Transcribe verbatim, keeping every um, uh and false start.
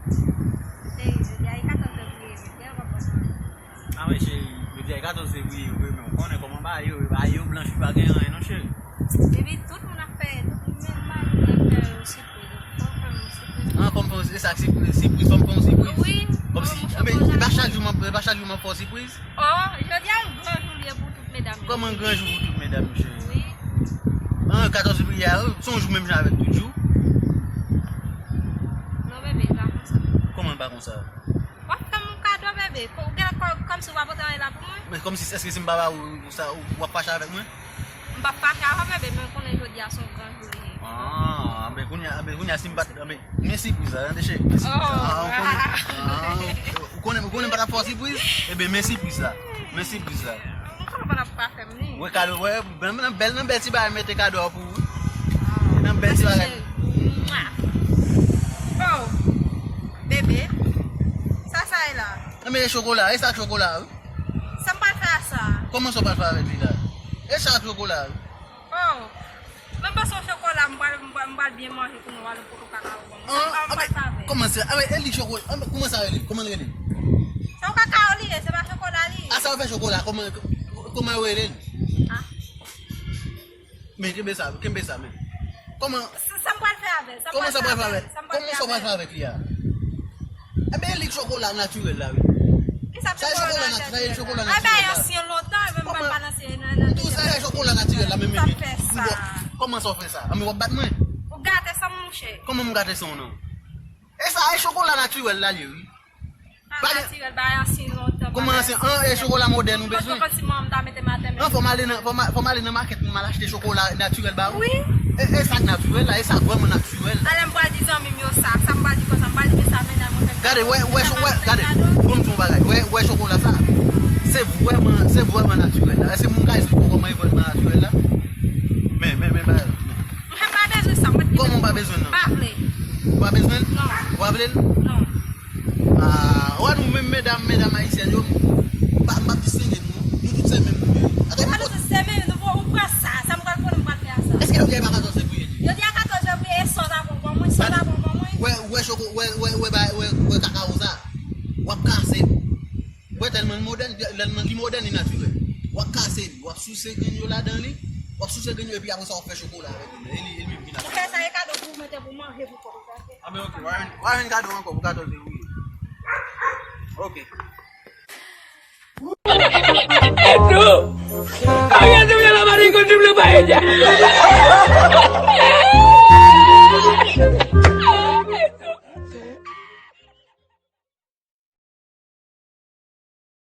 Cheri, jodi a e katòz fevriye, mesye, w konprann. Ah wi, cheri, jodi a e katòz fevriye, wi, men w konnen kòman bagay yo, bagay yo blanch, wi, pa gen anyen non, cheri. Epi tout moun ap fè, tout moun menm mari ap fè yon sipriz. Fò w fè m yon sipriz. Ah, fò m fè yon, e sa k sipriz, sipriz, fò m fè yon sipriz. Wi. Kòmsi, ah, men, e pa chak jou m ap, e pa chak jou m ap fè yon sipriz. Oh, jodi a yon gran jou li ye pou tout medam yo. Kòman gran jou pou tout medam yo, cheri? Wi. Ah, katòz fevriye a, se yon jou menm jan avèk tout jou? Non, bebe, e pa konsa. Kòman e pa konsa? W ap fè m yon kado, bebe. Ko-, ou gen kò-, kòmsi w pa pote anyen la pou mwen? Men kòmsi, èske si m pa ba ou, ou sa, ou, w ap fache avèk mwen? M p ap fache avè w, bebe, men w konnen jodi a se yon gran jou li ye. Ah, anben kounye a, anben kounye a, si m pa t, anben, men sipriz la, tande cheri, men sipriz la. Oh. Ah, ou konnen, ah, ou konnen, ou konnen m pa t ap fè w sipriz? Ebyen, men sipriz la. Men sipriz la. Ou konnen w pa t ap pa fè m li. Wè kado, wè, nan, nan bèl, nan bèl ti bagay, mete kado a pou ou. Ah, nan bèl ti bagay. Mèsi, cheri. Mwa. Oh, bebe, sa, sa ye la? Anben, e chokola, e sa chokola, wi. Sa m pral fè a sa? Kòman sa w pral fè avèk li la? E sa chokola, wi. Oh. Mwen panse yon chokola, m pral, m pral, m pral byen manje kounye a, w al pote yon kakao ban mwen. Sa m pral fè avèk? Kòman se? Ah, e li chokola. Ah, kòman sa rele? Kòman l rele? Se yon kakao li ye, se pa chokola li ye. A sa w fè chokola? Kòman, kòman yo rele l? Ah. Men kenbe sa, kenbe sa, men. Kòman? Sa, sa m pral fè avè l? Kòman sa pral fè avè l? Kòman sa pral fè avèk li a? Ebyen, li chokola natirèl la, wi. Kisa sa e chokola natirèl, sa e chokola natirèl la. Ebyen, ansyen lontan, men m pa nan ansyen, nan, nan. Tou sa e chokola natirèl la, men, men, men. Sa fè sa. Kòman sa w fè sa? Anben, w ap bat mwen? Ou gate san m, monchè. Kòman m gate san w, non? E sa e chokola natirèl la, li ye, wi. Pa natirèl, bagay ansyen lontan. Kòman ansyen? An, e chokola modèn ou bezwen? Paske kòmsi manman m ta mete m atè, men. An, fò m ale nan, fò m a-, fò m ale nan makèt, m al achte chokola natirèl ba ou. Wi. E, e sa k natirèl la, e sa vrèman natirèl la. Alè m pral di zanmi m yo sa, sa m pral di konsa, m pral di mesye a, medam, mwen fè m kado. Gade, wè, wè, cho-, wè, gade, ban m di w yon bagay, wè, wè chokola sa. Se vrèman, se vrèman natirèl la. Èske moun ka esplike w kòman e vrèman natirèl la? Men, men, men, bagay. Mwen pa bezwen sa, mwen. Kòman w pa bezwen l, non? Pa vle. Ou pa bezwen l? Non. Ou pa vle l? Non. Ah, wè nou menm medam, medam ayisyèn yo, m pa, m p ap distenge nou. Nou tout se menm moun yo. Atò, nou tout se menm, nou pran, ou pran sa, sa m pral pran, m pral fè a sa. Èske jodi a e pa katòz fevriye? Jodi a katòz fevriye, e sa w ta pran ban mwen, sa w ta pran ban mwen. Wè, wè choko, wè, wè, wè, wè, wè kakao sa. W ap kase l. Wè tèlman l modèn, tèlman li modèn, li natirèl. W ap kase li, w ap souse grenn yo ladan li, w ap souse grenn yo, epi apre sa w ap fè chokola avèk li. E li, e li menm ki natirèl. Ou fè sa, e kado pou ou mete pou manje pou kò w, tande. Ah, men ok, w a jwenn, w a jwenn kado ankò pou katòz fevriye. Ok. Esto, había subido la mariconcha y lo paella.